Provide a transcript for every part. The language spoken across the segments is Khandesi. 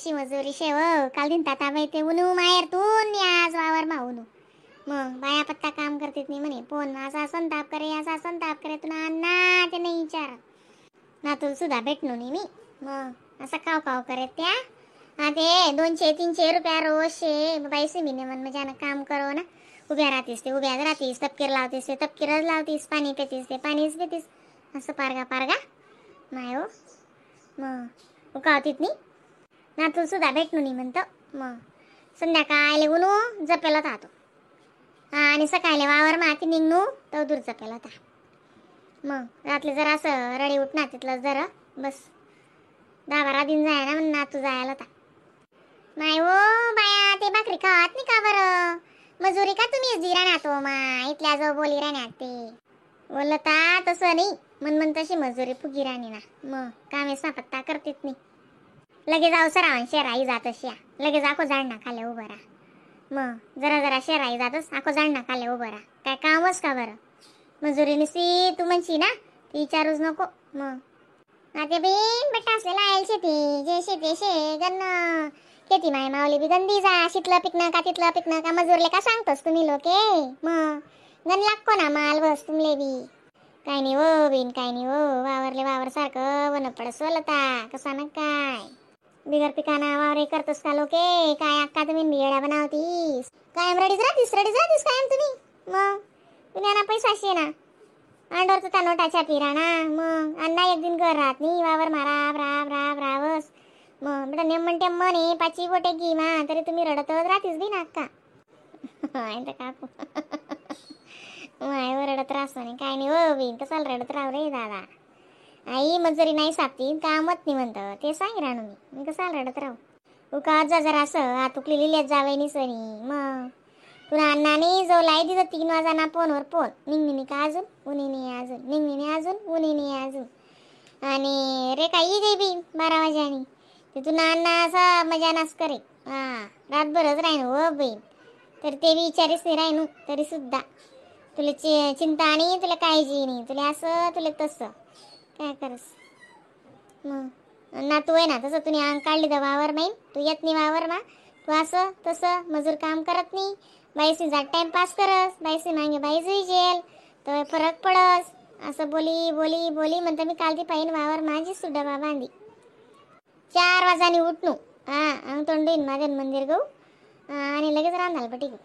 कशी मजुरी शे हो. काल दिन ताता बाई ते उनू माहेर तून आज वावर मा उनू. मग बाया पत्ता काम करतेत नाही म्हणे. फोन असा संताप करे असा संताप करे तुला अन्ना ते नाही विचार नातूल सुद्धा भेटलो नाही मी. मग असं काव काव करे त्या. हा ते 200-300 रुपया रोज शे बाईसे मी मन मजानं काम करो ना. उभ्या राहतीस ते उभ्याच राहतीस, तपकीर लावतीस ते तपकीरच लावतीस, पाणी पेतीस ते पाणीच पेतीस, असं पारगा पारगा नाही हो. मग उकावतीत नाही नातूल सुद्धा भेटलो नाही म्हणतो. मग संध्याकाळले उनू जपेला होता आणि सकाळी वावर माती निघणू तर दूर जपेला होता. मग रात्री जरा असं रडी उठणार तिथलं जरा बस 10-12 दिन जाय ना म्हण नातू जायला होता. नाही हो बाया ते भाकरी खात नाही का बरं? मजुरी का तुम्हीच दी राहणार तो मा इथल्या जो बोली राहणार ते बोलता तसं नाही मन मन तशी मजुरी फुगी राहणी ना. मग कामेच ना पत्ता करतेच नाही. लगेच जाऊ सरावन शेराई जात अशी लगेच आखो झाड ना खाल्या उभं राहा. मग जरा जरा शेराई जातच आखो झाड ना खाल्या उभं राहा. काय कामच का बरं? मजुरी निसी तू म्हणशी ना ती विचारूच नको. मग आता बिन बेटा असलेला आयल शेती जे शेती शे गण खेती माय मावली बी गंदी जा शितलं पिकणं का तिथलं पिकणं का मजूरले का सांगतोस तुम्ही लोके. मग गण लागको ना माल बस तुमले बी. काय नाही हो बिन काय नाही हो वावरले वावर सारखं वन पडस वलता कसा ना काय बिगर पिकाना वावरे करतोस का लोके? काय अक्का तुम्ही बियड्या बनवतीस कायम रडीच राहतीस रडीच राहतीस कायम तुम्ही. मग तुम्ही पैसा शे ना अंडोर तर नोटाच्या पिराणा. मग अण्णा एक दिन घर राहत नाही वावर मारा राब राब रावस. मग बेटा नेमन टेम्मन आहे पाची बोटे घे मा तरी तुम्ही रडतच राहतीस बी ना अक्का. काकू मायवर रडत राहस म्हणे. काय नाही हो बी कसाला रडत राहू रे दादा. आई मजुरी नाही सापती कामत नाही म्हणतं ते सांग राहणू मी मी कसाला रडत राहू. उका जा जरा असं आतुकली लिहिल्यात जावं नाही सनी. मग तुला अण्णाने जो लाई तिथं 3 वाजाना फोनवर फोन निघणी का अजून उन्ही नाही अजून निघणी नाही अजून उन्ही नाही अजून. आणि रे काही गई बी 12 वाजानी तिथून अण्णा असा मजानाच करे. हा रातभरच राहीन हो बहीण तर ते बी विचारीच नाही राहीन तरी सुद्धा तुला चिंता नाही तुला काळजी नाही तुला असं तुला तसं काय करस. मग ना तू आहे ना तसं तुम्ही अंग काढली तर वावर माहीन तू येत नाही वावर मा तू असं तसं मजूर काम करत नाही बाईसी जात टाइमपास करस बाईसी मागे बाई जुई जेल तर फरक पडस असं बोली बोली बोली म्हणतं मी काल ती पाहिन वावर माझी सुद्धा बा बांधी. 4 वाजानी उठणू हा अंग तोंडीन माझ्या मंदिर गहू आणि लगेच रांधाल पटी गो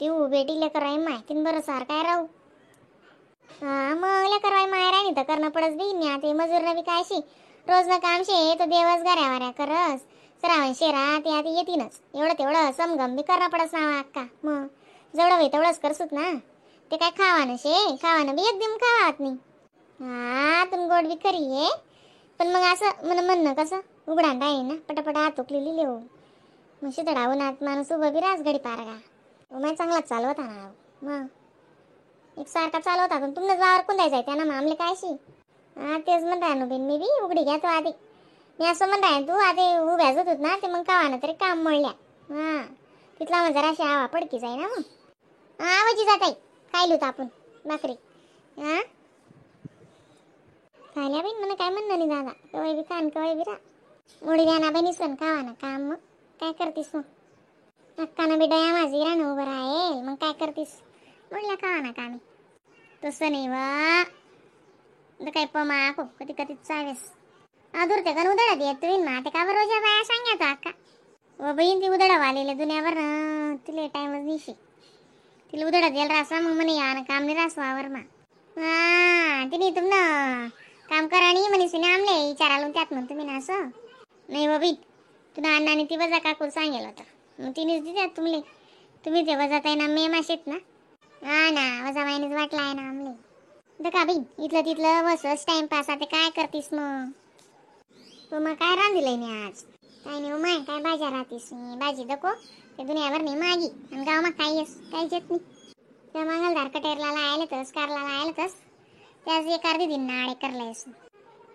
ती उभेटी लेकर आहे माय तीन बरं सार काय राहू. हा मग लेकर बाई माय राहिनी तर करणं पडस बी न्या ते मजूर बी कायशी रोज ना काम शे तो देवच घऱ्या वाऱ्या करस सरावन शेरा ते आता येतीनच एवढं तेवढं समगम बी करणं पडस ना अक्का. मग जेवढं होई तेवढंच करसूत ना ते काय खावानं शे खावानं बी एकदम खावात नाही. हा तुम गोड बी खरी आहे पण मग असं मन म्हणणं कसं उघडा राहीन ना पटापट आतुकलेली लिहू मग शितडा उन्हात माणूस उभं बी रास घडी पारगा माय चांगला चालवता ना. मग एक सारखा चालवता पण तुमचं वावर कोण द्यायचा आहे त्यांना मामले कायशी. हा तेच म्हणताय नो बिन मी बी उघडी घ्या तू आधी मी असं म्हणताय तू आधी उभ्याच होत ना ते मग कावानं तरी काम मळल्या. हा तिथला मग जराशी आवा पडकी जाई ना मग. हा आवाजी जात आहे खायलो होतं आपण भाकरी. हा खायला बहीण मला काय म्हणणं नाही दादा कवाय बी खान कवाय बी राहा मोडी द्या ना बहिणी सण खावा ना काम मग काय करतीस मग. अक्कानं बी डया माझी राहणं उभं राहील मग काय करतीस म्हणलं खावा ना कामी तसं नाही वा तर काय पमा आको कधी कधी चावेस अधुरते का उदळा देत तुम्ही मा ते का बरं रोजा बाया सांगायचं अक्का व बहीण ती उदळा वालेले दुनियावर तिला टाइमच निशी तिला उदळा द्यायला रासवा मग म्हणे या ना काम नाही रासवावर मा. हा तिने तुम ना काम करा नाही म्हणे सुने आमले विचारालून त्यात म्हण तुम्ही ना असं नाही बाबी तुला अण्णाने ती वजा काकूल सांगेल होतं मग तिनेच दित्यात तुमले तुम्ही ते वजात आहे ना मे माशेत ना. हा ना वजा मायनेच वाटला आहे ना आमले तर का बी इथलं तिथलं बसच टाइमपास आता काय करतीस मग. तू मग काय रांधिलंय मी आज काय नाही माय काय भाज्या राहतीस मी भाजी दको ते दुनियाभर नाही मागी आणि गाव मग काही येस काहीच येत नाही. त्या मंगलदार कटेरला लायले तस कारला लायले तस त्याच एक अर्धी दिन नाळे करलायस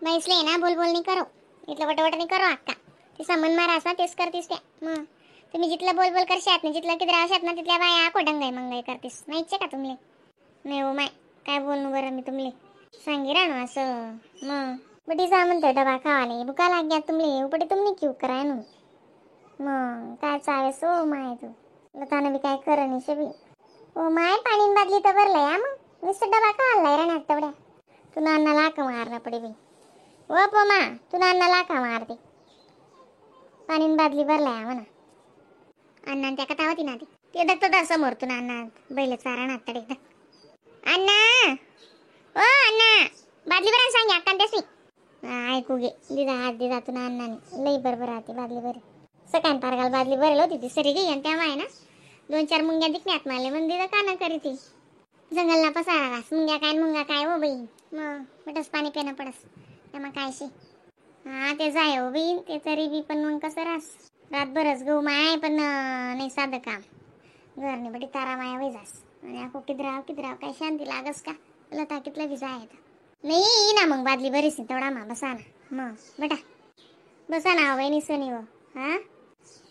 बैसले ना बोल बोल नाही करो इथलं वटवट नाही करो अक्का ते सामान मारा असा तेच करतीस त्या. मग तुम्ही जिथलं बोल बोल करशात ना जिथलं किती राहशात ना तिथल्या बाया आको डंगाई मंगाई करतीस माहितचे का तुमले. नाही हो माय काय बोलणं बरं मी तुमले सांगी राहणं असं. मग बटी जा म्हणतो डबा खावाले भुका लाग्या तुमले उपटी तुमने क्यू कराय नु. मग काय चावेस हो माय तू लतानं बी काय खरं नाही शे बी. ओ my पाणी बादली तर भरलंय हा मग नुसतं डबा का आणलाय राण्यात तेवढ्या. तू नाना लाका मारणं पडे बी. ओ पोमा तू नाना लाका मारते पाणी बादली भरलाय म्हणा. अण्णा त्या कथा होती ना ती ते दत्त दा समोर तू नाना बैल चारा ना तडे अण्णा ओ अण्णा बादली भरायला सांगे अक्का त्यासनी. ऐकू गे दिदा हात दिदा तू अण्णाने लई बरोबर राहते बादली भर. सकाळ पारगाल बादली भरेल होती ती सरी गई आणि तेव्हा आहे ना 2-4 मुंग्या दिखण्यात मारले मग दिदा का ना करी ती जंगलला पसारा रास मुंग्या काय मुंगा काय हो बाई मग बटस पाणी पिणं पडस त्यामा काय शे. हा ते जाय हो बाई ते तरी बी पण मग कसं रास रातभरच गहू माय पण नाही साधं काम घरने बटी तारा माया वय जास आणि आखो किदराव किदराव काय शांती लागस का लता कितलं बी जाय नाही ये ना मग बादली बरीच तेवढा मा बसा ना मग बेटा बसा ना वहिनी सनी हो. हा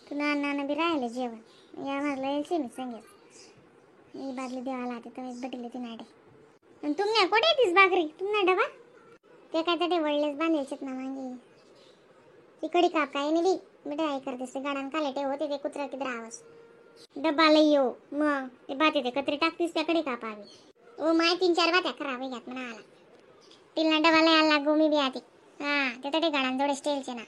तू नाना बी राहिले जेवण या मला यायची मी सांगेल मी बादली देवाला आते तर बटीले ती नाडे. आणि तुमच्या कुठे येतीस भाकरी तुमना डबा ते काय ते वडलेच बांधायचेत ना मागे ती कडी काप काय नाही बी बेटा काय करतेस ते गाडान काले ठेव होते ते कुत्रा किती आवाज डब्बा लई येऊ मग ते बाते ते कत्री टाकतीस त्याकडे कापावी. ओ my 3-4 बात्या खराब घ्यात म्हणा आला तिला डबा लय आला गोमी बी आती. हा ते तडे गाडान जोडे स्टेलचे ना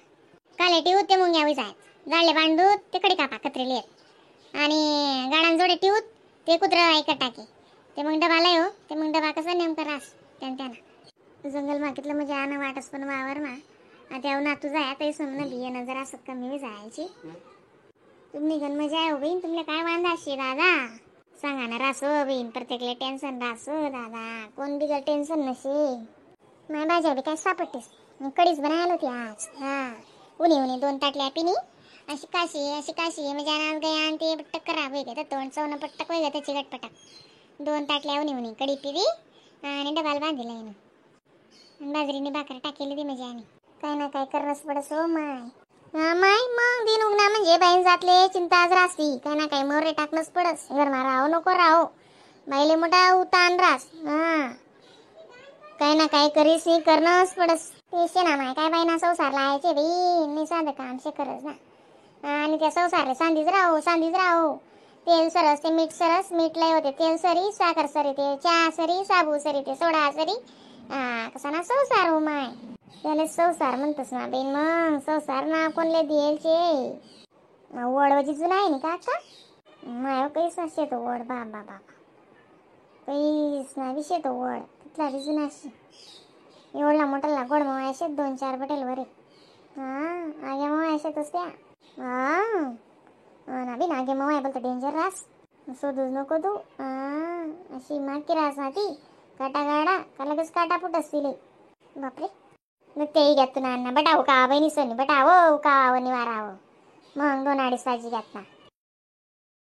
काले ठेवू ते मुंग्या जायत जाळले बांधू ते कडी कापा कत्री लिहित आणि गाडान जोडे ठेवूत ते कुत्रा ऐकत टाके ते मग डबा लय हो ते मग डबा कसा नेमका रास त्यान त्याना जंगल मागितलं म्हणजे आना वाटस पण वावर मा आता ना तू जाय तरी समन बी येणं जरा असं कमी बी जायची. तुम्ही गण मजा आहे हो बहीण तुमला काय वांदा शे दादा सांगा ना रास हो बहीण प्रत्येकला टेन्शन रास हो दादा कोण बिगर टेन्शन नशे. माय भाज्या बी काय सापडतेस मी कडीच बनायला होती आज. हा उन्ही उन्ही 2 ताटल्या पिनी अशी काशी म्हणजे आज गया आणि ते पट्टक खराब होई तर तोंड चवणं पट्टक होई त्याची गटपटक 2 ताटल्या उन्ही उन्ही कडी पिली आणि डबाला बांधिला येणं बाजरीने भाकर टाकेली ती म्हणजे आणि काय ना काय करस पडस हो माय. हा माय मग दिन उगना म्हणजे बाईन जातले चिंताच रासती काय ना काय मोरे टाकणंच पडस घरमा राहो नको राहो बाईले मोठा उतान रास. हा काय ना काय करीस नाही करणंच पडस ते ना माय काय बाईना संसार लायचे बाई नाही साधं काम शे करस ना आणि त्या संसारला सांधीच राहो सांधीच राहो तेल सरस ते मीठ सरस मीठ लय होते तेल सरी साखर सरी ते चहा सरी साबू सरी ते सोडा सरी. हा कसा ना संसार हो माय त्याला संसार म्हणतोस ना बेन मग संसार ना कोणले दियेलचे वडवजी जुना आहे ना काका माय काहीच ना शेतो वड बाबा बाबा काहीच ना बी शेतो वड तिथला बी जुना शे एवढा मोठा गोड मग शेत 2-4 बटेल वरे. हा आगे मग शेतच त्या हा ना बी नागे मग आहे बोलतो डेंजर रास शोधूच नको तू. हा अशी माकी रास ना ती काटा गाडा का लगेच काटा फुटस तिले बापरे. मग तेही घ्यात तू नाना बटाव का बहिणी सोनी बटाव का निवारावं मग 2-2.5 वाजी घ्यात ना.